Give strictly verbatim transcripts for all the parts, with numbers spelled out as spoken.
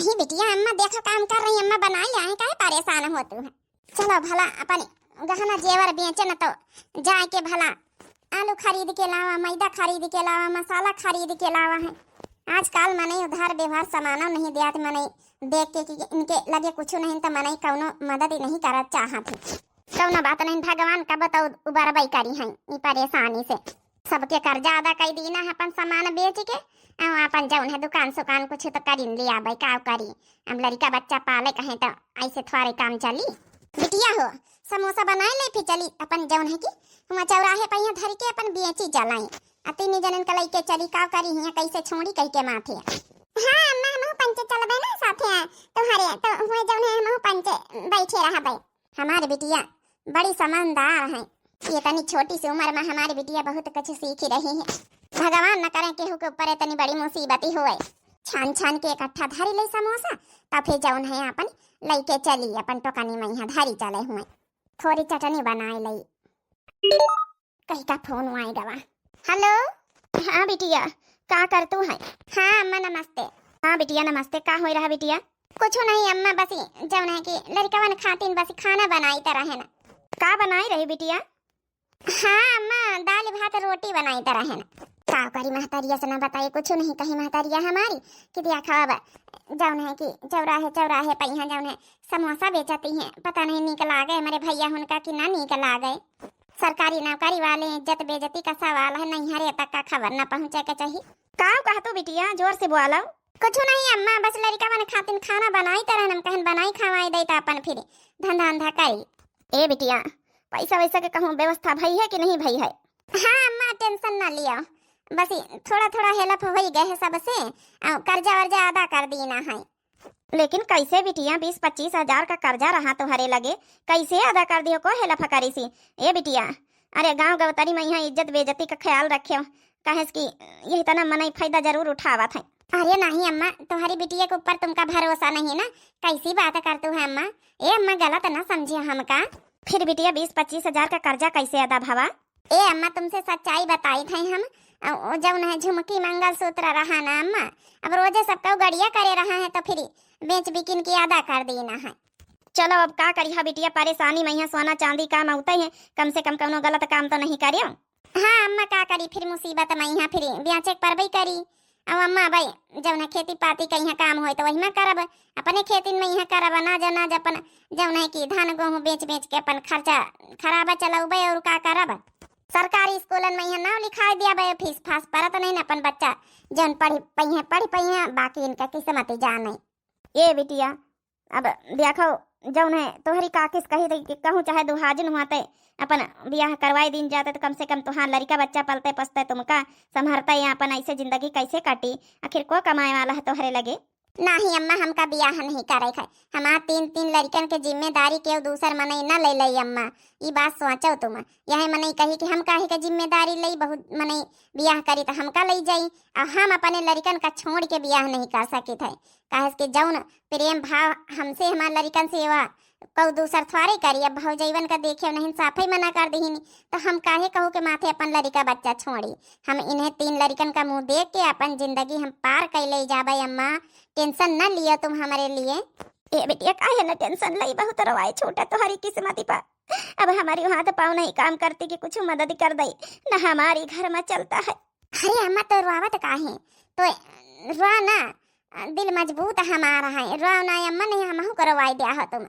ही बिटिया, अम्मा देखो काम कर रही, अम्मा बनाई लाए, काहे परेशान हो तू है? चलो भला अपन गहना जेवर बेचे न तो जाए के भला आलू खरीद के लावा, मैदा खरीद के लावा, मसाला खरीद के लावा है। आजकल मनई उधार व्यवहार सामानो नहीं देत, मनई देख के कि इनके लगे कुछ नहीं तो मनई कौनो मदद ही नहीं करत चाहत है। कौनो बात नहीं, भगवान का बताओ उबरबई करी हैं ई परेशानी से। सबके कर्जा अदा कई दीना है अपन सामान बेच के, अउ अपन जौन है दुकान सुकान कुछ तो करीन लियाबे, का करी? अब लड़का बच्चा पाले कहें तो ऐसे थोड़े काम चली। बिटिया हो, समोसा बनाए ले, फिर चली अपन जौन है कि हुआ चौराहे पर यहाँ धर के अपन बेची जलाई। आ तीन जनन का लइके चली, का करी हियाँ कैसे छोड़ी कह के माथे। हाँ अम्मा, हमहू पंचे चलबे ना साथे तुम्हारे, तो हुए जौन है हमहू पंचे बैठे रहबे। हमार बिटिया बड़ी समझदार है। ये तनी छोटी सी उम्र में हमारी बिटिया बहुत कुछ सीख रही है। भगवान न करे केहू के ऊपर इतनी बड़ी मुसीबत ही होए। छान छान के इकट्ठा धरी ले समोसा, तब फिर जौन है अपन लइके चली, अपन टोकनी में यहाँ धरी चले हुए। थोड़ी चटनी बनाए लई। कहीं का फोन आए गवा। हेलो। हाँ बिटिया, का कर तू है? हाँ अम्मा नमस्ते। हाँ बिटिया नमस्ते, का होई रहा बिटिया? कुछ नहीं अम्मा, बस ई जौन है कि लड़कवन खातिन बस खाना बनाई त रहे ना। का बनाई रही बिटिया? हाँ अम्मा, दाल भात रोटी बनाई त रहे ना। का करी महतरिया से ना बताई, कुछ नहीं कही महतरिया हमारी कि दिया खावा जौन है कि चौराहे चौराहे पे यहाँ जौन है समोसा बेचती हैं, पता नहीं नीक लागे हमारे भैया उनका कि ना नीक लागे। सरकारी नौकरी वाले, इज्जत बेइज्जती का सवाल है, नैहरे तक का खबर ना पहुँचे के चाहिए। का कहतू बिटिया, जोर से बोलो। कुछ नहीं अम्मा, बस लड़का मन खातिन खाना बनाई त रहन, हम कहन बनाई खवाई दे त अपन फिर धंधा धंधा करी। ए बिटिया, पैसा वैसा के कहूँ व्यवस्था भई है कि नहीं भई है? हाँ अम्मा, टेंशन ना लियो, बस ई थोड़ा थोड़ा हेल्प होई गए है सबसे, अउ कर्जा वर्जा अदा कर दीना है। लेकिन कैसे बिटिया, बीस पच्चीस हजार का कर्जा रहा तोहरे लगे, कैसे अदा कर दियो, को हेल्प करी सी? ए बिटिया, अरे गाँव गवतरी में यहाँ इज्जत बेइज्जती का ख्याल रख्यो, काहे से कि यही तना मनई फायदा जरूर उठावत है। अरे नहीं अम्मा, तुम्हारी बिटिया के ऊपर तुमका भरोसा नहीं ना, कैसी बात करतू है अम्मा? ए अम्मा, गलत ना समझियो हमका। फिर बिटिया, बीस पच्चीस हजार का कर्जा कैसे अदा भवा? ए अम्मा, तुमसे सच्चाई बताई थे हम, अ, ओ जौन है झुमकी मंगलसूत्र रहा ना अम्मा, अब रोजे सबका गड़िया करे रहा है तो फिर बेच बिकिन के अदा कर दीना है। चलो अब का करिहा बिटिया, परेशानी में यहाँ सोना चांदी काम आउते हैं, कम से कम कौनो गलत काम तो नहीं करियो। हाँ अम्मा, का करी फिर मुसीबत में यहाँ फिर बेचे के परबे करी। अब अम्मा भाई जौन है खेती पाती का यहाँ काम होए तो वही में करब, अपने खेतिन में यहाँ करब, अनाज अनाज अपन जौन है कि धान गेहूँ बेच बेच के अपन खर्चा खराबा चलौबे और का करब। सरकारी स्कूलन में यहाँ नाम लिखाई दिया बे, फीस फास परत नहीं न, अपन बच्चा जौन पढ़ी पइहे पढ़ पइहे, बाकी इनका किस्मत ही जाने। ए बिटिया, अब देखो, जौन है तोहरी काकी से कही दे कि कहूँ चाहे दुहाजिन हुआ ते अपन बियाह करवाई दीन जाते तो कम से कम तुहार लड़का बच्चा पलते पोसते, तुमका संभरते, या अपन ऐसे जिंदगी कैसे काटी? आखिर को कमाए वाला है तोहरे लगे? नाही अम्मा, हमका बियाह नहीं करे है। हमार तीन तीन लड़कन के जिम्मेदारी केहू दूसर मनई न ले लई अम्मा, ई बात सोचो तुम। यही मनई कही कि हम काहे के जिम्मेदारी लई, बहुत मनई बियाह करी तो हमका लई जाई, और हम अपने लड़कन का छोड़ के बियाह नहीं कर सकित है, काहे कि जौन प्रेम भाव हमसे हमार लड़कन से हुआ, कऊ दूसर थ्वारे करी। अब भौजैवन का देखे नहीं, साफे मना कर दिहिनी, तो हम काहे कहू के माथे अपन लड़का बच्चा छोड़ी? हम इन्हें तीन लड़कन का मुंह देख के अपन जिंदगी हम पार कैले जाबे अम्मा, टेंशन न लियो तुम हमरे लिए। ए बिटिया, काहे न टेंशन लई, बहुत रवाए छोटा तोहरी किस्मती पर। अब हमारी हाथ पाँव नहीं काम करती कि कुछ मदद कर दई, न हमारी घर में चलता है। अरे अम्मा, तो रोवत काहे? तो रो ना, दिल मजबूत हमारा है, रो ना अम्मा, नहीं हमहू को रोवाई दिया हो तुम।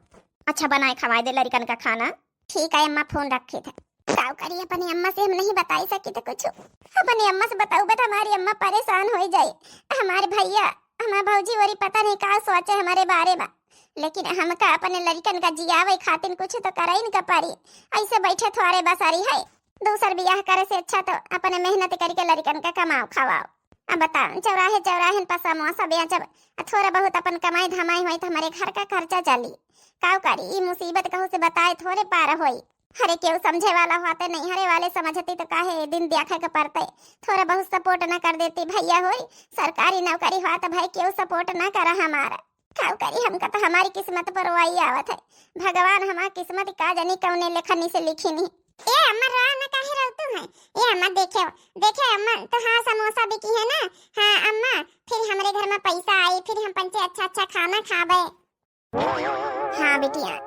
अच्छा, बनाए खवाए दे लड़कन का खाना। ठीक है अम्मा, फोन रखे थे। का करी, अपनी अम्मा से हम नहीं बताई सकी तो कुछ, अपनी अम्मा से बताऊ बे तो हमारी अम्मा परेशान हो जाए। हमारे भैया, हमारे भौजी वरी पता नहीं का सोचे हमारे बारे में, लेकिन हमका अपने लड़कन का जियावे खातिर कुछ तो करे इनका परी। ऐसे बैठे थोड़े बसारी है, दूसर बियाह करे से अच्छा तो अपने मेहनत करके लड़कन का कमाओ खवाओ। अब बताओ, चौराहे चौराहे पर समोसा बेचब, आ थोड़ा बहुत अपन कमाई धमाई होई तो हमारे घर का खर्चा चली। काऊ करी, ई मुसीबत कहूँ से बताए थोड़े पार होई। अरे केहू समझे वाला होते नहीं, हरे वाले समझती तो काहे दिन देखे के पड़ते, थोड़ा बहुत सपोर्ट ना कर देती भैया होई। सरकारी नौकरी हुआ तो भाई केहू सपोर्ट ना करा हमारा। काऊ करी, हमका तो हमारी किस्मत पर वही आवत है। भगवान हमार किस्मत का जानी कौने लेखनी से लिखी नहीं। ए अम्मा, रो ना, काहे रोतू है? ए अम्मा, देखे, देखे अम्मा, तोहार समोसा बिकी है ना? हाँ अम्मा, फिर हमरे घर में पैसा आई, फिर हम पंचे अच्छा अच्छा खाना खाबे। हाँ बिटिया,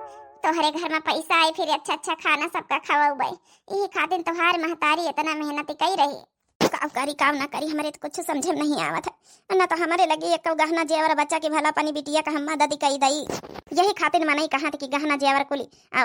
तोहरे घर में पैसा आई, फिर अच्छा अच्छा खाना सबका खवाउबे। यही खातिर तोहार महतारी इतना मेहनत कई रही। काव करी, काव ना करी, हमरे तो कुछ समझे में नहीं आवत है। ना तो हमरे लगे एक गहना जेवर बचा के भला अपनी बिटिया का हम मदद कई दई। यही खातिर मनई कहत कि गहना जेवर कुली, आ,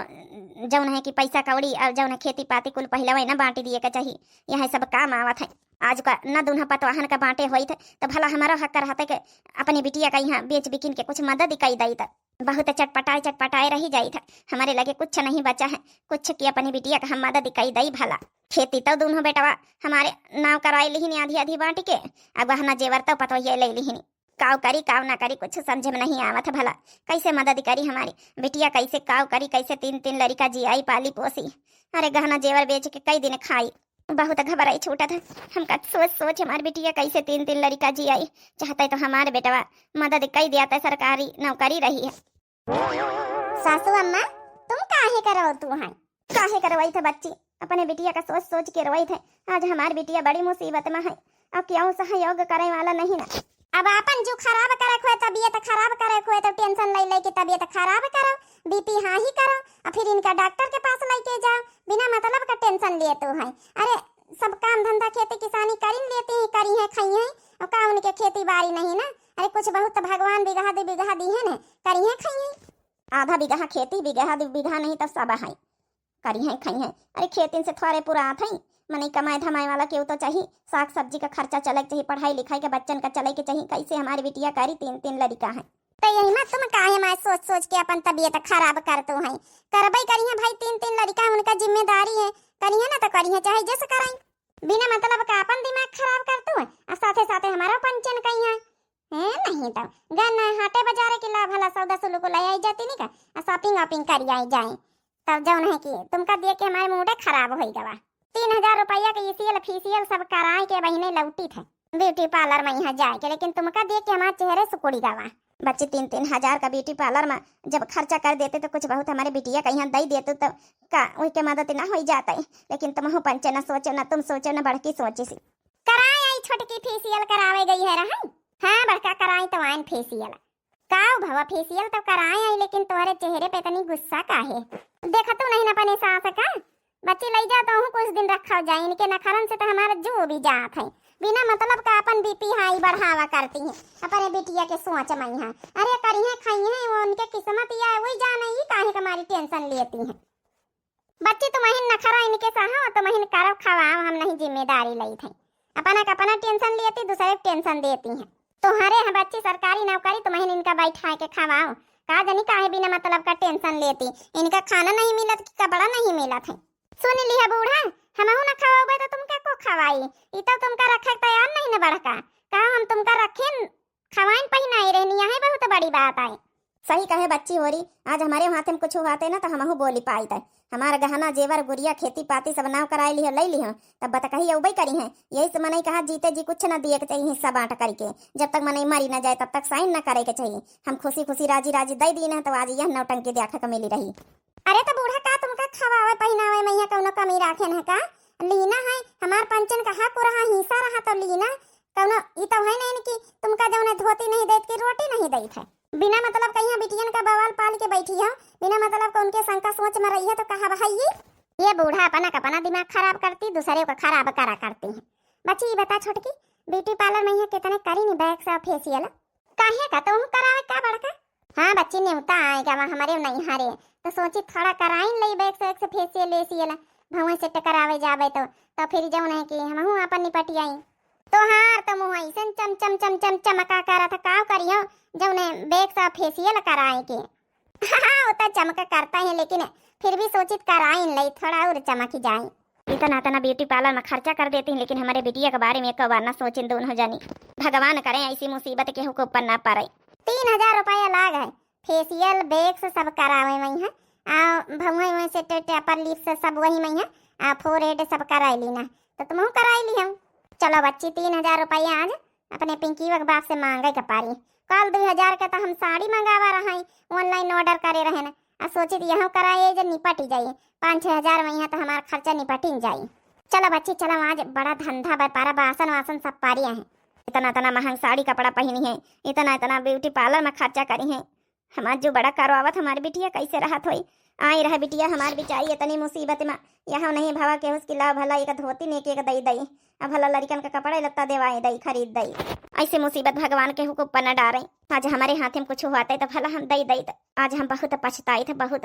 जौन है कि पैसा कौड़ी और जौन है खेती पाती कुल पहलवे न बांट दिए के चाहिए, यह सब काम आवत है। आज का न दुन्हा पतवाहन का बांटे होइत है, तो भला हमारा हक रहते के अपनी बिटिया का यहाँ बेच बिकिन के कुछ मदद कई दई। तो बहुत चटपटाए चटपटाए रही जाइत है, हमारे लगे कुछ नहीं बचा है, कुछ की अपनी बिटिया का हम मदद कई दई भला। खेती तो दुन्हो बेटवा हमारे नाव करवाई लिहिन आधी आधी बांट के, अब गहना जेवर तो पतवहिया ले लिहिन। काव करी, काव ना करी, कुछ समझे में नहीं आवत है भला। कैसे मदद करी हमारी बिटिया, कैसे काव करी, कैसे तीन तीन लड़िका जियाई, पाली पोसी। अरे गहना जेवर बेच के कई दिन खाई, बहुत घबराई छूटत है। हमका सोच सोच हमारी बिटिया कैसे तीन तीन लड़िका जियाई। चाहते तो हमारे बेटवा मदद कई दिया, तो सरकारी नौकरी रही है। सासू अम्मा, तुम काहे का रोतू हैं? काहे का रोई थे बच्ची? अपने बिटिया का सोच सोच के रोई थे। आज हमार बिटिया बड़ी मुसीबत में है। अब क्यों सहयोग करे वाला नहीं ना। अब आपन जो खराब करे हुए तबीयत खराब करे हुए तो टेंशन ले लेके तबीयत खराब करो, बीपी हाई करो, और फिर इनका डॉक्टर के पास लेके जाओ, बिना मतलब का टेंशन लेतू है। अरे सब काम धंधा खेती किसानी करिन लेती हैं, करी हैं, खाई हैं, और का उनके खेती बाड़ी नहीं ना? अरे कुछ बहुत तो भगवान बीघा दो बीघा दी है ना, करी हैं, खाई हैं। आधा बीघा खेती, बीघा दो बीघा नहीं तो सब है, करी हैं, खाई हैं। अरे खेतिन से थोड़े पूरा आत है, मनई कमाए धमाए वाला केहू तो चाहिए, साग सब्जी का खर्चा चले के चाहिए, पढ़ाई लिखाई के बच्चन का चले के चाहिए, कैसे हमारी बिटिया करी, तीन तीन लड़िका है। तो यही में तुम काहे माए सोच सोच के अपन तबीयत खराब करतू हैं? करबे करी हैं भाई, तीन तीन लड़िका उनका जिम्मेदारी है, करी है ना तो करी है, चाहे जैसे कराई। बिना मतलब का अपन दिमाग खराब करतू है, और साथे साथे हमारा पंचन कही है। हैं, नहीं तो गन्ना हाटे बाजारे के ला भला सौदा सुलू को ले आई जाती नहीं का, और शॉपिंग वॉपिंग करी आई जाए। तब जौन है कि तुमका दिए के हमारे मूडे खराब होई गवा। तीन हजार रुपया के ईसीएल फीसीएल सब कराए के बहिने लौटी थे। ब्यूटी पार्लर में यहाँ जाए के, लेकिन तुमका दिए के हमारे चेहरे सुकुड़ी गवा। बच्ची, तीन तीन हजार का ब्यूटी पार्लर में जब खर्चा कर देते तो कुछ बहुत हमारे बिटिया का यहाँ दे देते तो का वही के मदद ना हो जाता है। लेकिन तुम हो पंचे ना सोचो ना, तुम सोचो ना, बड़की सोची सी। कराए आई छोटकी फेशियल करावे गई है रहन। हाँ बड़का कराई तो आइन फेशियल। काव भवा फेशियल तो कराए आई, लेकिन तोहरे चेहरे पे इतनी गुस्सा काहे? देखतू नहीं न अपने सास का? बच्ची लई जा तो हूँ कुछ दिन रखा जाए, इनके नखरन से तो हमारा जो भी जात है। बिना मतलब का अपन बीपी हाई बढ़ावा करती हैं, अपने बिटिया के सोच में यहाँ। अरे करिए खाइए वो उनके किस्मत या वही जाने ही काहे का हमारी टेंशन लेती हैं। बच्ची, तुमहिन नखरा इनके सहा, तुमहिन करब खवाओ, हम नहीं जिम्मेदारी लई थे। अपना का अपना टेंशन लेती, दूसरे के टेंशन देती हैं। तोहरे हैं बच्ची सरकारी नौकरी, तुमहिन इनका बैठा के खवाओ। का जानी काहे बिना मतलब का टेंशन लेती, इनका खाना नहीं मिलत कि कपड़ा नहीं मिलत है। सुन लिया बूढ़ा, हमहू न खवाबे तो तुमका को खवाई? ई तो तुमका रखे के तैयार नहीं न बड़का, कहा हम तुमका रखेन खवाइन पहिनाए रहनी, यही बहुत बड़ी बात आए। सही कहे बच्ची होरी, आज हमारे हाथे में कुछ हुआते ना तो हमहू बोली पाइत है। हमार गहना जेवर गुरिया खेती पाती सब नाव कराए लिहो, ले लिहो, तब बतकही अउबे करी हैं। यही से मनई कहा जीते जी कुछ ना दिए के चाहिए हिस्सा बांट करके, जब तक मनई मरी ना जाए तब तक साइन ना करे के चाहिए। हम खुशी खुशी राजी राजी दे दीन है तो आज यह नौटंकी देखे के मिली रही। अरे तो बूढ़ा का तुमका खवावे पहिनावे में यहाँ कौनो कमी राखे न का? लीना है, हमार पंचन का हक रहा, हिस्सा रहा तो लीना, कौनो ई तो है नहीं कि तुमका जौने धोती नहीं देत कि रोटी नहीं देत है। बिना मतलब कहिया बिटियन का बवाल पाल के बैठी हो, बिना मतलब का उनके शंका सोच में रही है तो कहा भाई ये। ये बूढ़ा अपना का अपना दिमाग खराब करती, दूसरे का खराब करा करती है। बच्ची ये बता छोटकी, ब्यूटी पार्लर में यहाँ कितने करी नहीं बैक से फेशियल? काहे का तो करावे का बड़का? हाँ बच्ची, नेवता आए गवा हमारे नैहरे, तो सोची थोड़ा कराइन लई बैक से, एक से फेशियल एशियल, भौंए से टकरावे जाबे तो, तो फिर जौन है कि हमहू आपन निपट आई। तोहार तो मुँह ऐसन चम चम चम चम चमका करत है, काव करियो जौने बैक से फेशियल कराए के। हाँ, वो तो चमक करता है, लेकिन फिर भी सोचित कराइन लई, थोड़ा और चमक जाए। इतना इतना ब्यूटी पार्लर में खर्चा कर देती हैं, लेकिन हमारे बिटिया के बारे में एक बार ना सोचिन दोनों जनी। भगवान करें ऐसी मुसीबत केहू के ऊपर ना पड़े। तीन हजार रुपया लाग है, फेशियल बैक से सब करावे वही है, आ भौंए वहीं से टे- टेपर लिप से सब वही में है, आ फोरहेड सब कराई ली ना, तो तुमहू कराई ली हम। चलो बच्ची, तीन हजार रुपया आज अपने पिंकी के बाप से मांगे के पारी। कल दो हजार के तो हम साड़ी मंगावा रहा, ऑनलाइन ऑर्डर करे रहे ना, आ सोचित यहूँ करा ये जे निपटि जाई, पाँच छह हजार वहीं तो हमार खर्चा निपटिन जाई। चलो बच्ची, चलो, आज बड़ा धंधा व्यापार, बासन वासन सब पारी है। इतना इतना महंग साड़ी कपड़ा पहिनी है, इतना इतना beauty parlour में खर्चा करी है। हमार जो बड़ा करवावत हमार बिटिया कैसे रहत होई। आई रह बिटिया हमार बिचारी इतनी मुसीबत में, यहाँ नहीं भवा के उसकी लाव भला एक धोती नेके एक दई दई, अब भला लड़िकन का कपड़ा लत्ता देवाई दई, खरीद दई। ऐसे मुसीबत भगवान के हुकुम पर न डारे। आज हमारे हाथ में कुछ हुआ तो भला हम दई दई। आज हम बहुत पछताई थे, बहुत,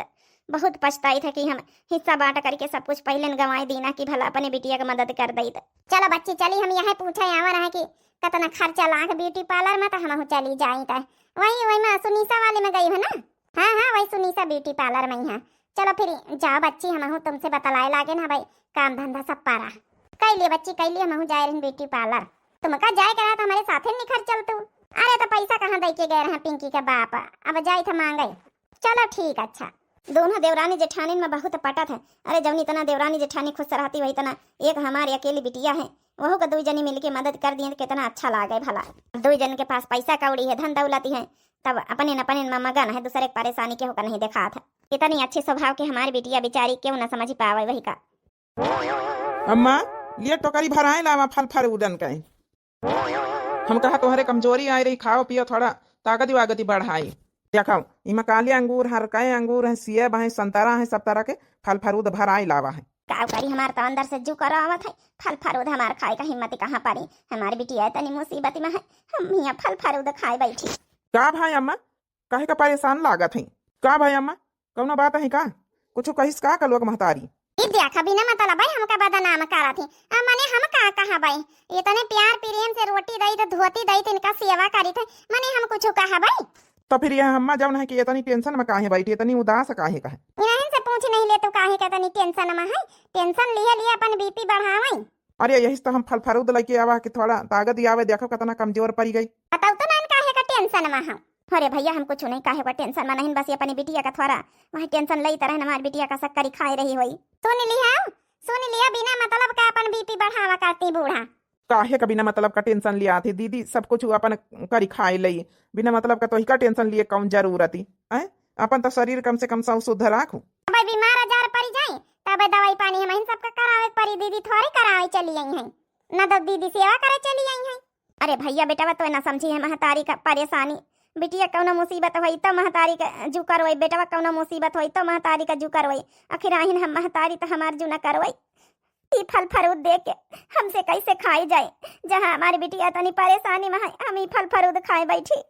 बहुत पछताई थे कि हम हिस्सा बांट करके सब कुछ पहले न गंवाई दीना कि भला अपने बिटिया का मदद कर दई। चलो बच्ची, चली हम यह पूछे आवा रहा कि कितना खर्चा लाग beauty parlour में, तो हमहू चली जाई। त वही, वही में सुनीसा वाले में गई हो ना? हाँ हाँ, वही सुनीसा beauty parlour में ही है। चलो फिर जाओ बच्ची, हमहू तुमसे बतलाए लागे ना भाई, काम धंधा सब पारा। कैलिए बच्ची, कैलिए, हमहू जाए रहन beauty parlour। तुमका जाए के रहा तो हमारे साथे निखर चल तू। अरे तो पैसा कहाँ दे के गए रहे पिंकी के बाप, अब जाई थे मांगे। चलो ठीक, अच्छा। दोनों देवरानी जेठानिन में बहुत पटत है। अरे जौन इतना देवरानी जेठानी खुश रहती वही तना, एक हमारी अकेली बिटिया है, वहू का दुई जनी मिलके मदद कर दिए तो कितना अच्छा लागे भला। दुई जन के पास पैसा कौड़ी है, धन दौलत है, तब अपने न अपने में मगन है, दूसरे के परेशानी केहू का नहीं देखात है। कितनी अच्छी स्वभाव के हमारी बिटिया बिचारी, केहू न समझ पावे वही का। अम्मा, लिए टोकरी भराए लावा फल फरूदन के। हम कहा तोहरे कमजोरी आए रही, खाओ पियो, थोड़ा ताकत वागत बढ़ाई। देखो, इमा काले अंगूर, हरकय अंगूर है, सेब है, संतरा है, सब तरह के फल फरूद भराए लावा है। का करी, हमार तो अंदर से जू करो आवत है, फल फरूद हमार खाए का हिम्मत कहाँ पड़ी। हमार बिटिया तनी मुसीबत में है, हम यहाँ फल फरूद खाए बैठी। का भाई अम्मा, काहे का परेशान लागत है? का भाई अम्मा, कौनो बात है का? कुछ कहिस का कलुआ के महतारी? ई देखा, बिना मतलब है हमका बदनाम करत ही। आ, मने हम का कहबै? इतने प्यार प्रेम से रोटी दई थे, धोती दई थे, इनका सेवा करी थे, मने हम कुछ कहबै? तो फिर यह अम्मा जौन है कि इतनी tension में काहे बैठी, इतनी उदास काहे का है? इन्हन से पूछ नहीं ले तू काहे का इतनी tension में है? Tension लिए लिए अपन BP बढ़ावई। अरे यही से तो हम फल फरूद लेके आवा कि थोड़ा ताकत आवे, देखो कितना कमजोर पड़ी गई। बताओ तो ना काहे का tension में हम। अरे भैया, हम कुछ नहीं, काहे का tension में नहीं, बस ये अपनी बिटिया का थोड़ा वही tension लेत रहे, हमारी बिटिया का शक्करी खाए रही होई। सुन लिया, सुन लिया, बिना मतलब का अपन BP बढ़ावा करती बूढ़ा। काहे का बिना मतलब का tension लिया थी दीदी, सब कुछ अपन करी खाए लई, बिना मतलब का तोही का tension लिए कौन जरूरत ही, हैं? अपन तो शरीर कम से कम सौ शुद्ध राखू। अब बीमार आजार पड़ी जाए, तब दवाई पानी हम इन सबका करावे पड़ी, दीदी थोड़ी करावे चली आई हैं, न तो दीदी सेवा करे चली आई हैं। अरे भैया, बेटवा तो ना समझी है महतारी का परेशानी। बिटिया कौनो मुसीबत होई तो महतारी का जू करवई, बेटवा कौनो मुसीबत होई तो महतारी का जू करवई। आखिर आहिन हम महतारी तो हमार जू न करवई। ई फल फरूद दे के हमसे कैसे खाई जाए, जहाँ हमारी बिटिया तनी परेशानी में है, हम ई फल फरूद खाए बैठी।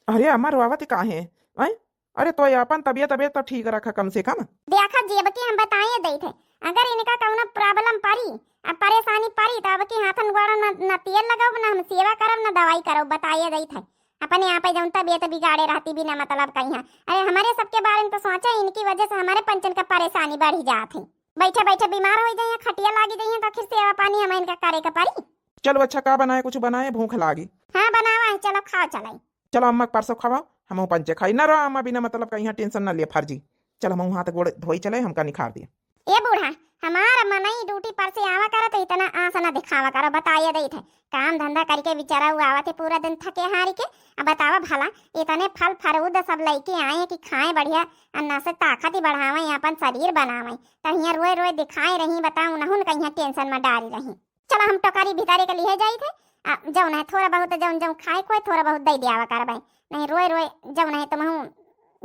अरे अम्मा, रोवत काहे? आय? अरे तो अपन तबियत, तबियत तो ठीक रखा कम से कम। देखा जी, अब की हम बताए देत है, अगर इनका कौनो problem पड़ी, अब परेशानी पड़ी, तो अब की हाथन गोड़न न, न तेल लगाओ, न हम सेवा करब, न दवाई करब, बताए देत है। अपने आप ही जौन तबियत बिगाड़े रहती बिना मतलब कहीं। अरे हमारे सबके बारे में तो सोचा, इनकी वजह से हमारे पंचन का परेशानी बढ़ी जात है। बैठे बैठे बीमार हो जाइए, खटिया लागी जाइए, तो आखिर सेवा पानी हम इनका करे के पड़ी। चलो अच्छा, का बनाए, कुछ बनाए, भूख लागी। हाँ बनावा है, चलो खाओ चलाई। चलो अम्मा के परसों खवाओ, हम पंचे खाई। ना रहो अम्मा, बिना मतलब का यहाँ tension ना लिए फर्जी। चल हम हाथ गोड़ धोई चले, हमका निखार दिए। ए बूढ़ा, हमार मनई duty पर से आवा करो तो इतना आस ना दिखावा करो, बताइए देत है। काम धंधा करके बेचारा उ आवत है पूरा दिन थके हारी के। अब बतावा भला, इतने फल फरूद सब लेके आए हैं कि खाए बढ़िया, अन्ना से ताकत ही बढ़ावे, अपन शरीर बनावे, तो हियाँ रोए रोए दिखाए रही, बताओ उनहुन का यहाँ tension में डारी रही। चलो हम टोकरी भीतरे के लिए जाई थे, आ, जौन है थोड़ा बहुत जौन जौन खाए कोई थोड़ा बहुत दे दियावा करबे, नहीं रोए रोए जौन है तुमहू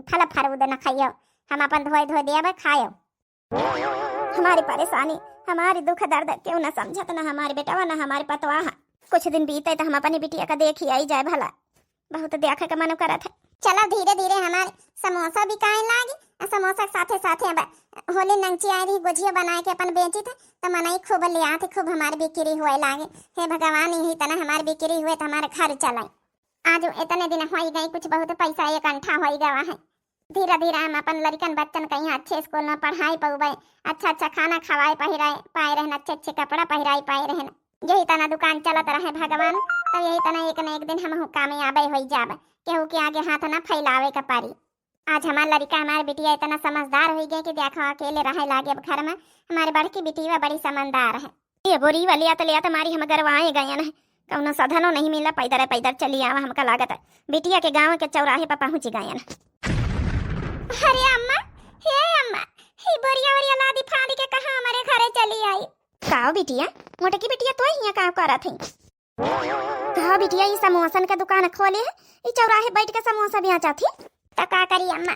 फल फरूद न खाइयो, हम अपन धोए धोए दियाबे खायो। हमारी परेशानी, हमारी दुख दर्द क्यों न समझत, ना हमारे बेटवा, ना हमारे पतवाह। कुछ दिन बीते तो हम अपनी बिटिया का देखी आई जाए भला, बहुत देखे का मन करत है। चलो धीरे धीरे हमारे समोसा बिकाए लागी, आ समोसा के साथे साथे अब होली नंगची आई रही, गुझिया बनाए के अपन बेची थे, तो मनई खूब ले आते, खूब हमारे बिक्री हुए लागे। हे भगवान, यही तना हमारे बिक्री हुए तो हमारे घर चलाए। आज इतने दिन हो गए, कुछ बहुत पैसा इकट्ठा हो गवा है। धीरे धीरे हम अपन लड़िकन बच्चन कहीं अच्छे स्कूल में पढ़ाई पउबे, अच्छा अच्छा खाना खवाए पहिराए पाए रहन, अच्छे अच्छे कपड़ा पहिराए पाए रहन। यही तना दुकान चलत रहे भगवान, तो यही तना एक न एक दिन हमहू कामयाबे होई जाब, केहू के आगे हाथ ना फैलावे के पड़ी। आज हमार लड़िका, हमार बिटिया इतना समझदार होई गए कि देखो अकेले रहे लागे अब घर में। हमारे बड़की बिटिया बड़ी समझदार है। ये बोरी वाली आत ले आत मारी हम गरवाए गयन है, कौनो साधनो नहीं मिला, पैदर पैदर चली आवा, हमका लागत है बिटिया के गाँव के चौराहे पर पहुँच गयन। अरे अम्मा, हे अम्मा, ई बोरिया वोरिया लादी फांदी के कहाँ हमरे घरे चली आई? काओ बिटिया, मोटकी बिटिया, तोय हियाँ का करत हई? कहो बिटिया, ई समोसन के दुकान खोले है, ई चौराहे बैठ के समोसा बेचत ही। त का करी अम्मा,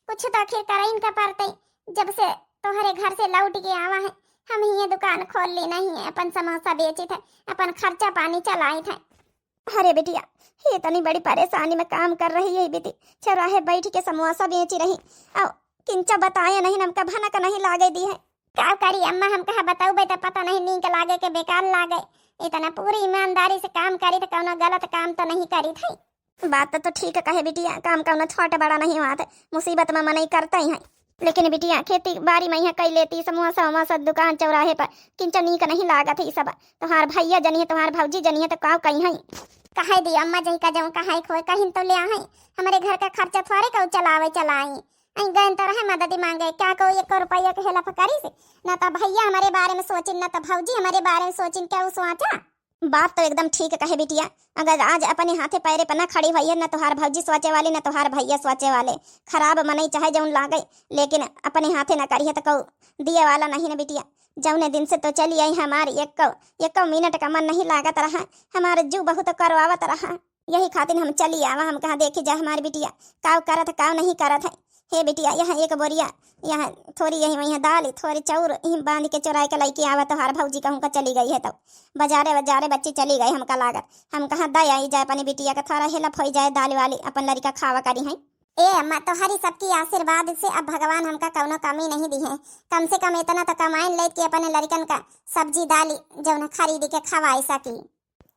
कुछ तो आखिर करइन का पड़तई। जब से तोहरे घर से लौट के आवा है, हम हियाँ दुकान खोल लेना ही है, अपन समोसा बेचित है, अपन खर्चा पानी चलाइत है। अरे बिटिया, ये इतनी बड़ी परेशानी में काम कर रही है बिटी, चौराहे बैठ के समोसा बेची रही, और किंचा बताए नहीं, हमका भनक नहीं लागे दी है। का करी अम्मा, हम कहा बताऊ बेटा, पता नहीं नीक लागे के बेकार लागे। इतना पूरी ईमानदारी से काम करी तो कौनो गलत काम तो नहीं करी थी। बात तो ठीक कहे बिटिया, काम कौनो छोट बड़ा नहीं हुआ था, मुसीबत में मनई करता ही है। लेकिन बिटिया, खेती बारी में यहाँ कई लेती, समोसा वमोसा दुकान चौराहे पर, किंचा नीक नहीं लागत है ई सब। तुम्हार भैया जनी है, तुम्हार भौजी जनी है, तो काव कही है? कहे दी अम्मा, जही का जौन कहे खोए, कहिन तो ले आहे, हमारे घर का खर्चा थोड़े कहू चलावे चलाई। आई गए तो रहे मदद मांगे, का को एक रुपया के हेल्प करी से? ना तो भैया हमारे बारे में सोचिन, ना तो भौजी हमारे बारे में सोचिन, का उ सोचा? बात तो एकदम ठीक कहे बिटिया, अगर आज अपने हाथे पैरे पर ना खड़ी हुई है, ना तोहार भौजी सोचे वाली, ना तोहार भैया सोचे वाले। खराब मनई चाहे जौन लागे, लेकिन अपने हाथे ना करी है तो कहू दिए वाला नहीं ना बिटिया। जौने दिन से तो चली आई हमार एको, एको मिनट का मन नहीं लागत रहा, हमार जू बहुत करवावत रहा। यही खातिर हम चली आवा, हम कहा देखी जा हमार बिटिया काव करत है, काव नहीं करत है। हे बिटिया, यहाँ एक बोरिया, यहाँ थोड़ी यही वहीं दाल, थोड़ी चाउर, यही बांध के चुराए के लइके आवा, तोहार भौजी कहूँ का चली गई है तो। बाजारे बाजारे बच्ची चली गई, हमका लागत, हम कहा दे आई जाए अपनी बिटिया का, थोड़ा हेल्प हो जाए, दाल वाली अपन लड़का खावा करी है। ए अम्मा, तोहरी सबकी आशीर्वाद से अब भगवान हमका कौनो कमी नहीं दी है। कम से कम इतना तो कमाइन लेत कि अपने लड़कन का सब्जी दाल जौन खरीद के खवाई सकी।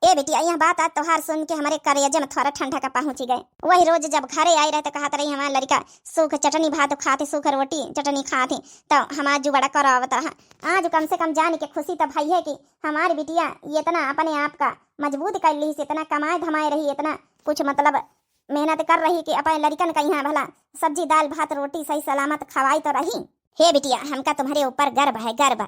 ए बिटिया, यह बात आज तोहार सुन के हमरे करेजे में थोड़ा ठंडा का पहुँची गए। वही रोज जब घरे आई रहे तो कहत रही, हमार लड़का सूख चटनी भात खाते, सूख रोटी चटनी खाते, तो हमार जू बड़ा करावत रहा। आज कम से कम जान के खुशी तो भई है कि हमार बिटिया ये इतना अपने आप का मजबूत कर ली, इतना कमाए धमाए रही, इतना कुछ मतलब मेहनत कर रही कि अपने लड़कन का यहाँ भला सब्जी दाल भात रोटी सही सलामत खवाई तो रही। हे बिटिया, हमका तुम्हरे ऊपर गर्व है, गर्व।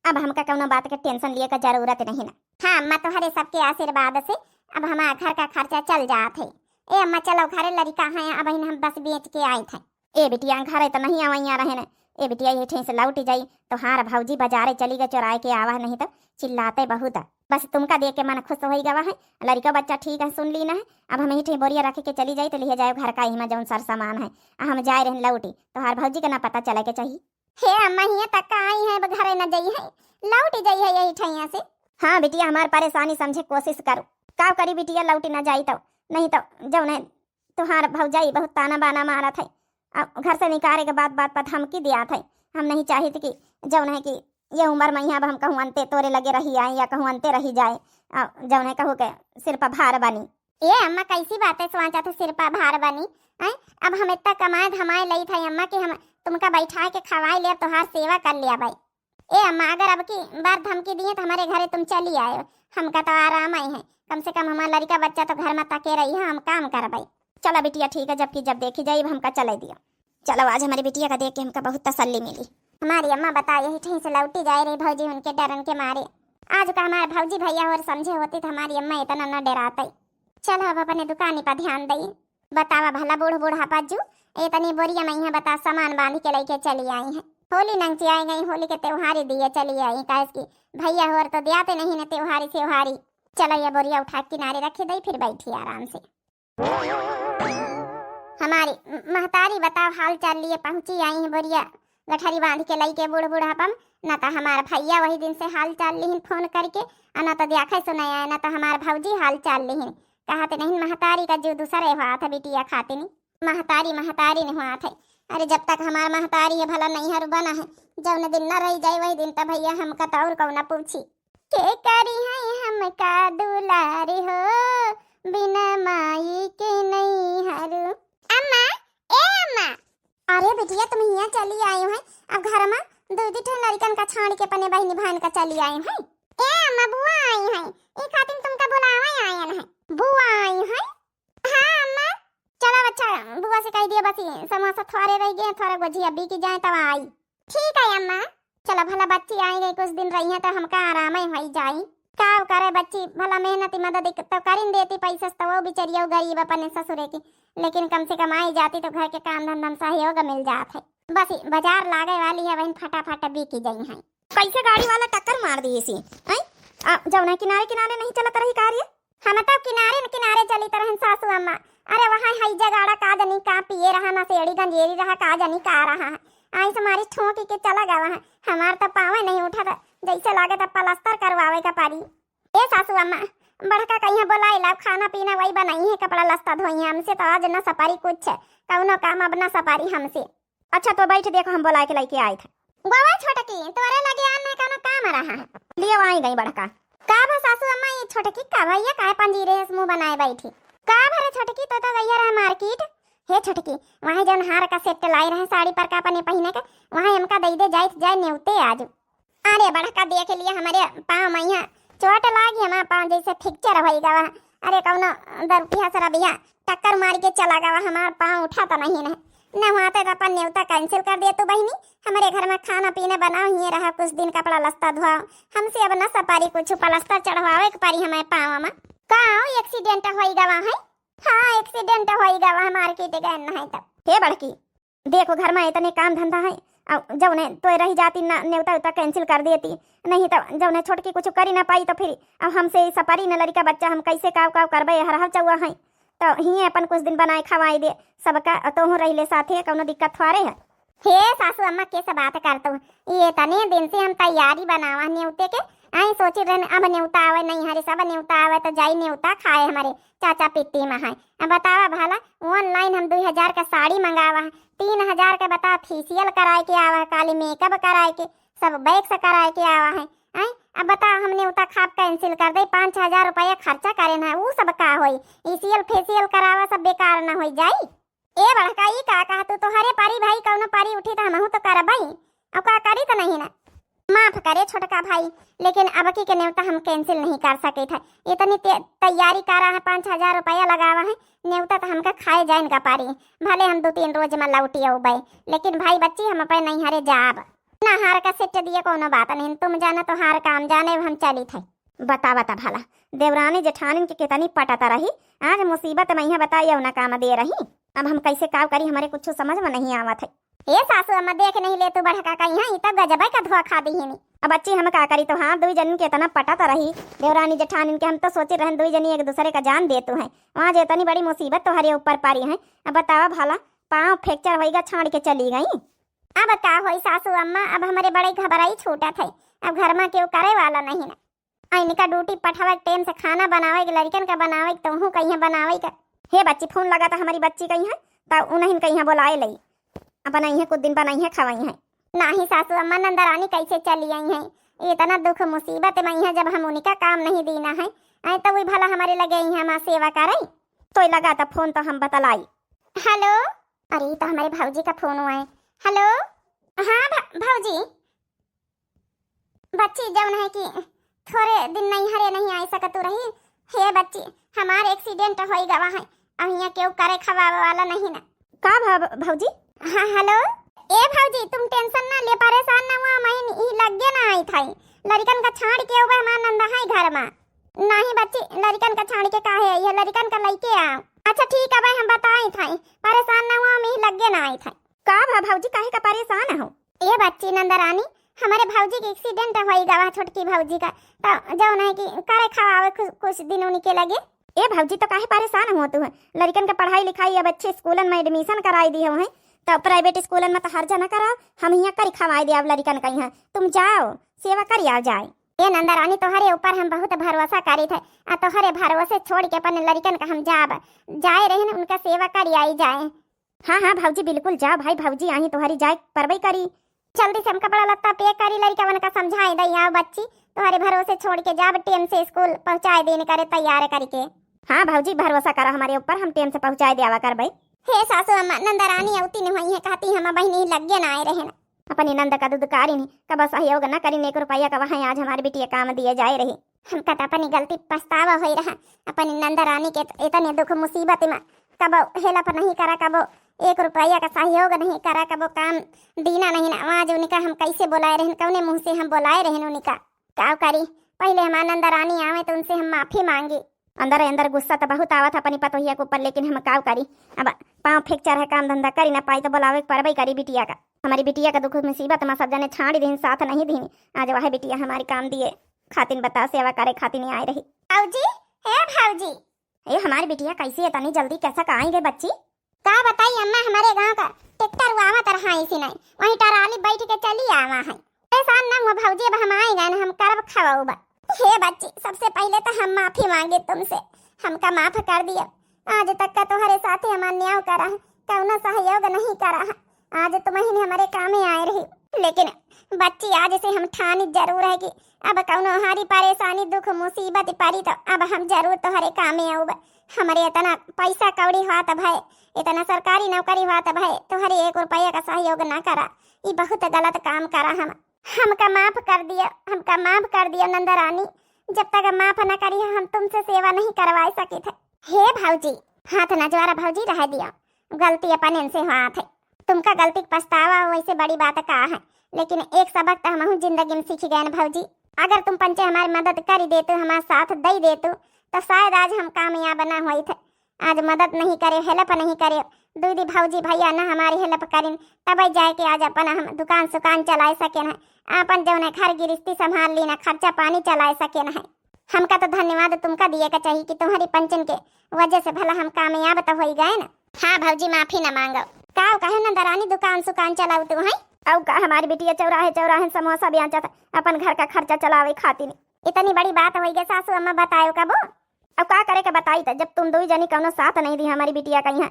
अब हमका कौनो बात के टेंशन लिए का जरूरत नहीं ना। हाँ अम्मा, तोहरे सबके आशीर्वाद से अब हमार घर का खर्चा चल जात है। ए अम्मा, चलो घरे लड़का है, अब हम बस बेच के आइत है। ए बिटिया, घरे तो नहीं आवैया रहे न। ए बिटिया, ये ठेस लौट जाई, तोहार भौजी बाजारे चली गए, चुराए के आवा है, नहीं तो चिल्लाते बहुत। बस तुमका देख के मन खुश होई गवा है, लड़का बच्चा ठीक है, सुन ली ना है। अब हम यही ठे बोरिया रख के चली जाई तो लिहे जाए घर का इमा जौन सर सामान है, आ हम जाए रहन लौटी, तोहार भौजी के ना पता चले के चाहिए। हे अम्मा, हियाँ तक का आई है, अब घरे न जई है, लौट जई है यही ठैया से। हाँ बिटिया, हमार परेशानी समझे कोशिश करो। का करी बिटिया, लौटी न जाई तो, नहीं तो जौन है तोहार भौजाई बहुत ताना बाना मारत है। अब घर से निकारे के बाद बात पर धमकी दियात है। हम नहीं चाहित कि जौन है कि ये उम्र में यहाँ अब हम कहूँ अंते तोरे लगे रही आए या कहूँ अंते रही जाए, आ जौन है कहू के सिर पर भार बनी। ए अम्मा, कैसी बातें सोचा थे सिर पर भार बनी? हैं? अब हम इतना कमाए धमाए लई था अम्मा कि हम तुमका बैठा के खवाए ले, तोहार सेवा कर लिया भाई। ए अम्मा, अगर अब की बार धमकी दिए तो हमारे घरे तुम चली आए, हमका तो आराम आई है। कम से कम हमार लड़का बच्चा तो घर में तके रही है, हम काम करबई। चला बिटिया, ठीक है, जब की जब देखी जाई, अब हमका चले दियो। चलो, आज हमारे बिटिया का देख के हमका बहुत तसल्ली मिली। हमारी अम्मा बता यही ठही से लौटी जाए रही भौजी उनके डरन के मारे। आज का हमारे भौजी भैया और समझे होती तो हमारी अम्मा इतना न डराते। चलो, अब अपने दुकानी पर ध्यान दई। बतावा भला बूढ़ बूढ़ा पाजू, इतनी बोरिया में यहाँ बता सामान बांध के लेके चली आई है। होली नंगची आई गई, होली के त्योहारी दिए चली आई, काहे कि भैया होर तो दियाते नहीं न त्योहारी सेवहारी। चलो, ये बोरिया उठा के किनारे रखे दई, फिर बैठी आराम से। हमारी म-, महतारी बताओ हाल चाल लिए पहुँची आई है बोरिया गठरी बांध के लई के बूढ़ बूढ़ापम। न तो हमार भैया वही दिन से हाल चाल लिहिन फोन करके, आ न तो देखे सुनाया, न तो हमार भौजी हाल चाल लिहिन। कहत नहीं महतारी का जीव दूसरे हुआ था बिटिया खातिनी। महतारी महतारी नहीं हुआ था। अरे जब तक हमार महतारी है भला नहीं हर बना है, जौन दिन न रही जाए वही दिन तो भैया हमका तो और कौना पूछी। के करी है हमका दुलार हो, बिना माई के नैहर। अम्मा, ए अम्मा। अरे बिटिया, तुम हियाँ चली आई है, अब घर में दू दू ठे लड़कन का छाड़ के अपने बहिनी भान का चली आई है। ए अम्मा, बुआ आई है, ई खातिर तुमका बुलावे आयल है। बुआ आई है? हाँ अम्मा। चलो अच्छा, बुआ से कह दिया बस ये समोसा थोड़े रह गए, थोड़ा गुजिया बिक जाए तब आई। ठीक है अम्मा। चलो भला बच्ची आई गई, कुछ दिन रही है तो हमका आराम ही होई जाई। का करे बच्ची, भला मेहनती मदद तो करिन देती पैसा से, तो वो बिचरिया गरीब अपने ससुरे की, लेकिन कम से कम आई जाती तो घर के काम धंधा में सहयोग मिल जात है। बस बाजार लागे वाली है, वहीं फटाफट बिकी जइहैं। कैसे गाड़ी वाला टक्कर मार दिहिस? हैं? आ, जौना किनारे किनारे नहीं चलत रही का रे? हम तो किनारे न किनारे चलित रहन सासू अम्मा। अरे वहाँ है जगाड़ा का जनी का पिए रहा, नसेड़ी गंजेरी रहा का जनी का रहा है। आई से मारी ठोंकी के चला गवा है। हमार तो पावे नहीं उठा था, जैसे लागे तो पलस्तर करवावे का परी। ए सासू अम्मा, बड़का कहिया बोलाई लाओ, खाना पीना वही बनाई है, कपड़ा लत्ता धोई है, हमसे तो आज न सपारी कुछ, कौनो काम अब न सपारी हमसे। अच्छा तो बैठ, देखो हम बोलाए के लइके आए थे। गोवा छोटकी, तोरे लगे आन में कौनो काम रहा है? लिए आई गई बड़का। का भा सासू अम्मा, ये छोटकी का भैया काहे पंजीरे है, मुंह बनाए बैठी? का भरे छोटकी, तो तो गई रहे मार्केट। हे छोटकी, वहाँ जौन हार का सेट लाई रहे साड़ी पर का अपने पहिने के, वहाँ हमका दे दे, जाइत जाए नेवते आज। अरे बड़का देख लिया, हमारे पाँव मैया चोट लागी, हमार पाँव जैसे फ्रैक्चर होई गवा। अरे कौनो दरुकिया सरबिया टक्कर मार के चला गवा, हमार पाँव उठा तो नहीं है। न हुआ तो अपन नेवता कैंसिल कर दे तू बहिनी। हमारे घर में खाना पीना बनाओ, हिये रहा कुछ दिन, कपड़ा लत्ता धोआओ। हमसे अब न सपारी कुछ पलस्तर चढ़वावे के पारी हमारे पाँव में। का हो, एक्सीडेंट होई गवा है? हाँ, एक्सीडेंट होई गवा है, मार्केट गए नहीं तब। हे बड़की, देखो, घर में इतने काम धंधा है, अब जौने तो रही जाती ना, नेवता उता कैंसिल कर देती, नहीं तो जौने छोटकी कुछ करी ना पाई तो फिर अब हमसे ई सपारी न लड़का बच्चा, हम कैसे काव काव करबे, हरहर चौआ है, तो हिये अपन कुछ दिन बनाए खवाए दे सबका, तोहू रही ले साथे, कौनो दिक्कत थोड़े है। हे सासू अम्मा, कैसे बात करतू? ये इतने दिन से हम तैयारी बनावा नेवते के, आई सोची रहन अब नेवता आवे नहीं हरे, सब नेवता आवे तो जाई नेवता खाए हमारे चाचा पित्ती में है। अब बतावा भला, ऑनलाइन हम दुई हजार का साड़ी मंगावा है, तीन हजार का बता फेशियल कराए के आवा है, खाली मेकअप कराए के, सब वैक्स कराए के आवा है। आई अब बताओ, हम नेवता खाब कैंसिल कर दे, पाँच हजार रुपया खर्चा करे ना, ऊ सब का होई? फेशियल फेशियल करावा सब बेकार ना होई जाई? ए बड़का, ई का कहा तू? तोहरे पारी भाई कौनो पारी उठी तो हमहू तो करबई, अब का करी तो नहीं ना। माफ करे छोटका भाई, लेकिन अबकी के नेवता हम कैंसिल नहीं कर सके थे। इतनी ते-, तैयारी करा है, पाँच हजार रुपया लगावा है, नेवता तो हमका खाए जाइन का पारी। भले हम दो तीन रोज में लौटी अउबे, लेकिन भाई बच्ची हम अपने नैहरे जाब। ना हार का सेट दिए कोनो बात नहीं, तुम जाना तो हार काम जाने, हम चली थे। बता बता भला, देवरानी जेठानिन के कितनी पटत रही, आज मुसीबत में यहाँ बताइए ना काम दे रही। अब हम कैसे काव करी, हमारे कुछ समझ में नहीं आवत है। ए सासू अम्मा, देख नहीं ले तू बड़का कहीं है, ई तब गजबे का धोखा दिहिनी। अब बच्ची हम का करी, तो हाँ, दुई जन के इतना पटत रही देवरानी जेठानिन के, हम तो सोचे रहन दुई जनी एक दूसरे का जान देतू हैं। वहाँ जे इतनी बड़ी मुसीबत तोहरे ऊपर पारी है, अब बतावा भला, पाँव फ्रैक्चर होइगा, छाड़ के चली गई। अब का होई सासू अम्मा, अब हमारे बड़े घबराई छूटत है, अब घर में केहू करे वाला नहीं ना। आ इनका ड्यूटी पठावे के, टाइम से खाना बनावे के, लड़कन का बनावे के, तोहू कहिया बनावे के। हे बच्ची, फोन लगा था हमारी बच्ची कहिया, तो उन्हें कहिया बोलाए लई, अपन अइहें कुछ दिन बनइहें खवइहें। नाही सासू अम्मा, नंदरानी कैसे चली आई हैं? इतना दुख मुसीबत में आई हैं, जब हम उनका काम नहीं दीना है, आए तो वही भला हमारे लगे आई हैं हमार सेवा करे। तो लगा था फोन तो हम बतलाई। हेलो, अरे ई तो हमारे भौजी का फोन हुआ है। हेलो, हाँ भ-, भौजी, बच्ची जौन है कि थोड़े दिन नैहरे नहीं आई सकतू रही। हे बच्ची, हमार एक्सीडेंट होई गवा है, अब हियाँ केहू करे खवावे वाला नहीं ना। का भा-, भौजी? हाँ, हेलो। ए भौजी, तुम टेंशन ना ले, परेशान ना हुआ, मैं ई लगे ना आई थाई। लड़कन का छाड़ के उबे हमार नंदा है घर में। नहीं बच्ची, लड़कन का छाड़ के काहे आई है, लड़कन का लइके आओ। अच्छा ठीक है भाई, हम बताई थाई, परेशान ना हुआ, हम ई लगे ना आई थाई। का भा भौजी, काहे का परेशान हो? ए बच्ची नंदरानी, हमारे भौजी के एक्सीडेंट होई गवा, छोटकी भौजी का, तो जौन है कि करे खवावे कुछ, कुछ दिन उनके लगे। ए भौजी, तो काहे परेशान हो तू? लड़कन के पढ़ाई लिखाई अब अच्छे स्कूलन में एडमिशन कराई दी हो हैं, तो प्राइवेट स्कूलन में तो हर्जा न कराओ, हम हियाँ करी खवाई दे अब लड़कन का यहाँ, तुम जाओ सेवा करी आओ जाए। ए नंदरानी, तोहरे ऊपर हम बहुत भरोसा करी थे, आ तोहरे भरोसे छोड़ के अपन लड़कन का हम जाब, जाए रहन उनका सेवा करी आई जाए। हाँ, हाँ, भौजी, बिल्कुल जाओ भाई, भौजी आही तोहरी जाए परबई करी। जल्दी से हम कपड़ा लत्ता पैक करी, लड़िकवन का समझाई दई, आओ बच्ची, तोहरे भरोसे छोड़ के जाब, टेम से स्कूल पहुँचाए देन करे तैयार करके। हाँ भौजी, भरोसा करा हमारे ऊपर, हम टेम से पहुँचाए देवा करबई। हे सासू अम्मा, नंदरानी अवती न होई है, कहती हम बहिनी लगे ना आए रहे ना। अपनी नंद का दुदकारी नहीं, कब सहयोग न करी, एक रुपया का वहाँ आज हमारी बिटिया काम दिए जाए रही। हमका त अपनी गलती पछतावा होई रहा, अपनी नंदरानी के इतने दुख मुसीबत में कबो हेल्प नहीं करा, कबो एक रुपया का सहयोग नहीं करा, कबो काम दीना नहीं ना। आज उनका हम कैसे बोलाए रहन, कौने मुँह से हम बोलाए रहन उनका? का करी, पहले हमार नंदरानी आवे तो उनसे हम माफी मांगी। अंदर अंदर गुस्सा तो बहुत आवत है अपनी पतोहिया के ऊपर, लेकिन हम का करी, अब पाँव फ्रैक्चर है, काम धंधा करी ना पाई तो बोलावे के परबई करी बिटिया का। हमारी बिटिया का दुख मुसीबत मा सब जने छाड़ी दीन, साथ नहीं दीन। आज वह बिटिया हमारी काम दिए खातिन बता सेवा करे खातिन आए रही। भौजी, हे भौजी। ए हमारी बिटिया कैसी है, इतनी जल्दी कैसा का आई गई बच्ची? का बताई अम्मा, हमारे गांव का ट्रैक्टर आवत रहा इसी नहीं, वहीं टराली बैठ के चली आवा है। परेशान न हुआ भौजी, अब हम आई गए न, हम करब खवाउब। हे बच्ची, सबसे पहले तो हम माफी मांगे तुमसे, हमका माफ कर दिया। आज तक का तोहरे साथे हम अन्याय करा है, कौनो सहयोग नहीं करा है। आज तुम ही हमारे कामे आए रही, लेकिन बच्ची आज से हम ठानी जरूर है कि अब कौनो हारी परेशानी दुख मुसीबत परी तो अब हम जरूर तोहरे कामे आउब। हमरे इतना पैसा कौड़ी हुआ त भय, इतना सरकारी नौकरी हुआ त भय, तोहरे एक रुपया का सहयोग ना करा, ई बहुत गलत काम करा हम। हमका माफ कर दिया, हमका माफ कर दिया नंदरानी, जब तक माफ न करी हम तुमसे सेवा नहीं करवाए सकित है। हे भौजी, हाथ न ज्वारा भौजी, रह दिया, गलती अपन इनसे हुआ थे। तुमका गलती का पछतावा वैसे बड़ी बात का है, लेकिन एक सबक तो हमहू जिंदगी में सीख गए न भौजी। अगर तुम पंचे हमारी मदद करी देतू, हमारा साथ दे देतू, तो शायद आज हम कामयाब ना होई थे। आज मदद नहीं करे, हेल्प नहीं करे, दीदी भौजी भैया ना हमारी हेल्प करिन, तब जाए के आज अपन हम दुकान सुकान चलाए सकेन है, अपन जौन है घर गिरस्ती संभाल ली ना, खर्चा पानी चलाए सकेन है। हमका तो धन्यवाद तुमका दिए का चाहिए कि तुम्हारी पंचन के वजह से भला हम कामयाब तो होई गए ना। हाँ भौजी, माफी न मांगो। का कहे नंदरानी, दुकान सुकान चलाऊ तू है? औ का, हमारी बिटिया चौराहे चौराहे समोसा बेचत अपन घर का खर्चा चलावे खातिर। इतनी बड़ी बात होई गई सासू अम्मा, बतायो कबो? अब का करे के बताई त, जब तुम दुई जनी कौनो साथ नहीं दी हमारी बिटिया का यहाँ,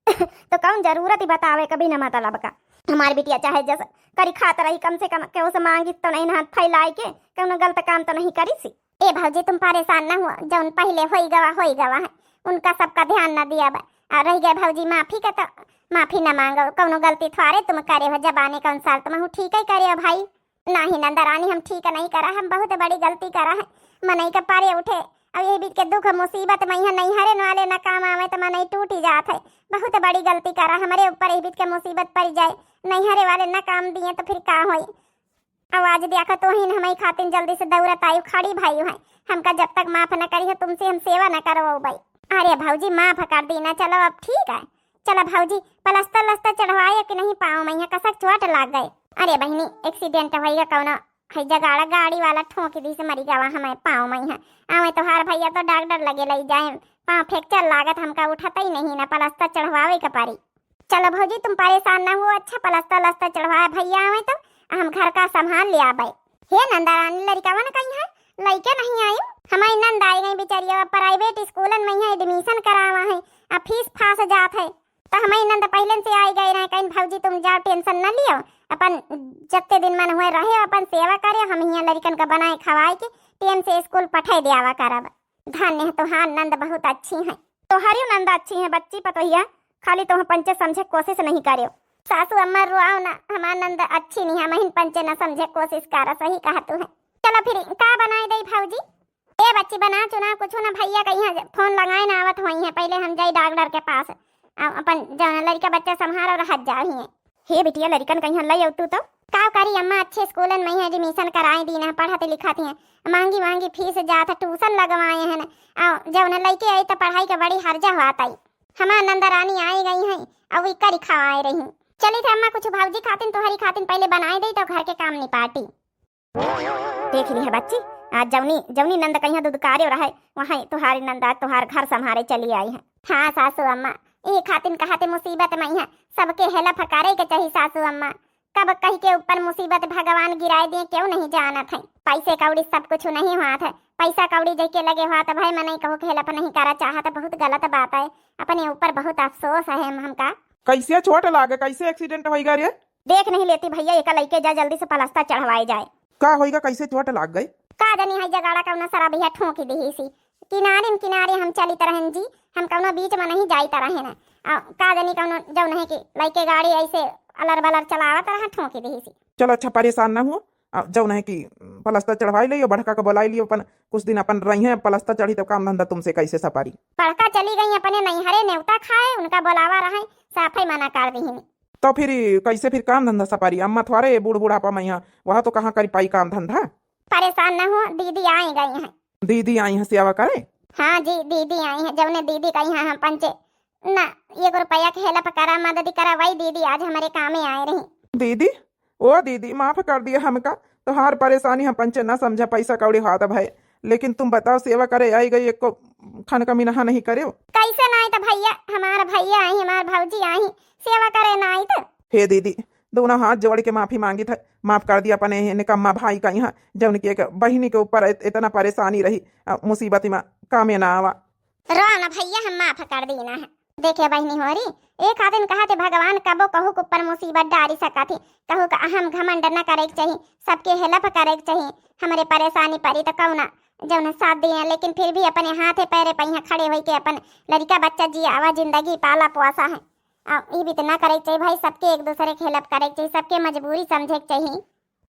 तो कौन जरूरत ही बतावे कभी न मतलब का। हमारी बिटिया चाहे जस करी खात रही, कम से कम केहू से मांगी तो नहीं, हाथ फैलाए के कौनो गलत काम तो नहीं करी सी। ए भौजी, तुम परेशान न हुआ, जौन पहले होई गवा, होई गवा है, उनका सबका ध्यान न दिया बा। और रह गए भौजी माफी का, तो माफी न मांगो, कौनो गलती थोड़े तुम करे हो, जबाने कौन साल तुम ठीक ही करे हो भाई। नाही नंदरानी, हम ठीक नहीं करा, हम बहुत बड़ी गलती करा है। मनई के पारे उठे, अब यही बीच के दुख मुसीबत में यहाँ नैहरे वाले न काम आवे तो मनई टूट ही जात है। बहुत बड़ी गलती करा, हमारे ऊपर यही बीच के मुसीबत पड़ जाए, नैहरे वाले न काम दिए तो फिर का होई? अब आज देखा तो ही हमारी खातिन जल्दी से दौड़त आई खड़ी भाई है, हमका जब तक माफ न करी है तुमसे हम सेवा न करवाऊ भाई। अरे भौजी, माफ कर दी ना, चलो अब ठीक है। चला भौजी, पलस्तर लस्तर चढ़वाए कि नहीं पाँव में, यहाँ कसक चोट लाग गए। अरे बहिनी, एक्सीडेंट होइगा कौनो, है जगाड़ा गाड़ी वाला ठोंक दी से मरी गवा हमें पाँव में यहाँ। आवे तोहार भैया तो डॉक्टर लगे लई जाए, पाँव फ्रैक्चर लागत, हमका उठत ही नहीं ना, पलस्तर चढ़वावे के पड़ी। चलो भौजी, तुम परेशान ना हो, अच्छा पलस्तर लस्तर चढ़वाए भैया आवे तो हम घर का संभाल ले आवे। हे नंदा रानी, लड़िकावन कहीं है, लइके नहीं आई? हमारी नंद आई गई बेचारी, अब प्राइवेट स्कूलन में यहाँ एडमिशन करावा है, अब फीस फास जात है। तो हमारी नंद पहले से आई गए रहे, कहीं भौजी तुम जाओ, टेंशन न लियो, अपन जत्ते दिन मन हुए रहे, अपन सेवा करे, हम यहाँ लड़िकन का बनाए खवाए के टेम से स्कूल पठाए दियावा करब। धन्य है तोहार नंद, बहुत अच्छी है। तोहरियो नंद अच्छी है बच्ची पतोहिया, खाली तोह पंचे समझे कोशिश नहीं करियो। सासू अम्मा रोआओ ना, हमार नंद अच्छी नहीं है, महीन पंचे न समझे कोशिश करा, सही कहा तू है। चलो फिर का बनाए दई भौजी? ए बच्ची, बना चुना कुछ ना, भैया कहीं फोन लगाए ना आवत होई है, पहले हम जाई डॉक्टर के पास, आ, अपन जौन लड़का बच्चा संभाल और हट जाओ ही है। हे बिटिया, लड़िकन कहीं लई अउतू तो? का करी अम्मा, अच्छे स्कूलन में ही एडमिशन कराए दीन है, पढ़त लिखत ही है, महंगी महंगी फीस जात है, ट्यूशन लगवाए हैं ना, आ, जौन लइके आई तो पढ़ाई के बड़ी हर्जा हुआ ताई। हमार नंदरानी आई गई है, अब वी करी खवाए रही। चली थे अम्मा, कुछ भौजी खातिन तोहरी खातिन पहले बनाए दे तो घर के काम निपाटी। देख ली है बच्ची, आज जौनी जौनी नंद कहीं दुदकारे रहे, वहीं तोहारी नंद आज तोहार घर संभारे चली आई है। हाँ सासू अम्मा, ई खातिन कहते मुसीबत में है, सबके हेल्प करे के चाही सासू अम्मा। कब कहीं के ऊपर मुसीबत भगवान गिराए दिए, क्यों नहीं जानत है। पैसे कौड़ी सब कुछ नहीं हुआ था, पैसा कौड़ी जेके लगे हुआ तो भाई मनई कहू के हेल्प नहीं करा चाहत, बहुत गलत बात है। अपने ऊपर बहुत अफसोस है हम, हमका। कैसे चोट लागे, कैसे एक्सीडेंट होइगा रे? देख नहीं लेती भैया, एका लइके जा, जल्दी से पलस्तर चढ़वाए जाए। का होइगा, कैसे चोट लाग गई? का जानी है जगाड़ा कौना सरबिया ठोंकी दिही सी। किनारे न किनारे हम चलित रहन जी, हम कौनो बीच में नहीं जाइत रहन। आ, का जानी कौनो जौन है कि लइके गाड़ी ऐसे अलर बलर चलावत रहा, ठोंकी दिही सी। चलो अच्छा, परेशान ना हो, आ, जौन है कि पलस्तर चढ़वाई लियो, बड़का के बुलाई लियो, अपन कुछ दिन अपन रही है, पलस्तर चढ़ी तो काम धंधा तुमसे कैसे सपारी? बड़का चली गई अपने नैहरे नेवता खाए, उनका बुलावा रहे, साफे मना कर दिहिन। तो फिर कैसे फिर काम धंधा सपारी? अम्मा थोड़े बूढ़ बुढ़ापा में यहाँ, वह तो कहाँ करी पाई काम धंधा। परेशान न हो, दीदी आई गई हैं। दीदी आई हैं सेवा करे? हाँ जी, दीदी आई हैं, जौने दीदी कही हैं हम पंचे ना, एक रुपया के help करा, मदद करा, वही दीदी आज हमरे कामे आए रही। दीदी, ओ दीदी, माफ कर दिया हमका, तोहार परेशानी हम पंचे ना समझा, पैसा कौड़ी हाथ भय, लेकिन तुम बताओ, सेवा करे आई गई, एको खन कमी नहा नहीं करे। कैसे ना आई तो भैया, हमार भैया आई, हमार भौजी आई, सेवा करे ना आई तो। हे दीदी, दोनों हाथ जोड़ के माफी मांगित है, माफ कर दिया अपने निकम्मा भाई का यहाँ, जौन की एक बहिनी के ऊपर इत-, इतना परेशानी रही, अ, मुसीबत में कामे ना आवा। रो ना भैया, हम माफ कर दीना है। देखे बहिनी होरी, एक आदिन कहा थे भगवान कबो कहू के ऊपर मुसीबत डारी सका थी, कहू का अहम घमंड न करे के चाही, सबके help करे के चाही। हमरे परेशानी परी तो कौना जौन साथ दिए, लेकिन फिर भी अपने हाथे पैरे पे यहाँ खड़े होई के अपन लड़का बच्चा जियावा, जिंदगी पाला पोसा है। आ, ई भी तो ना करे के चाही भाई, सबके एक दूसरे के help करे के चाही, सबके मजबूरी समझे के चाही।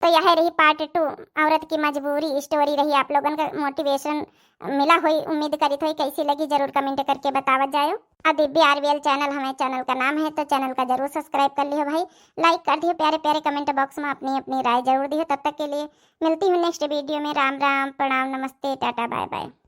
तो यह रही part two, औरत की मजबूरी story रही। आप लोगन का motivation मिला होई, उम्मीद करित होई। कैसी लगी जरूर comment करके बतावत जायो। आ दिव्य आरवीएल channel हमें channel का नाम है, तो channel का जरूर subscribe कर लियो भाई, like कर दियो, प्यारे प्यारे comment box में अपनी अपनी राय जरूर दियो। तब तक के लिए मिलती हूँ next video में। राम राम, प्रणाम, नमस्ते, टाटा, bye bye।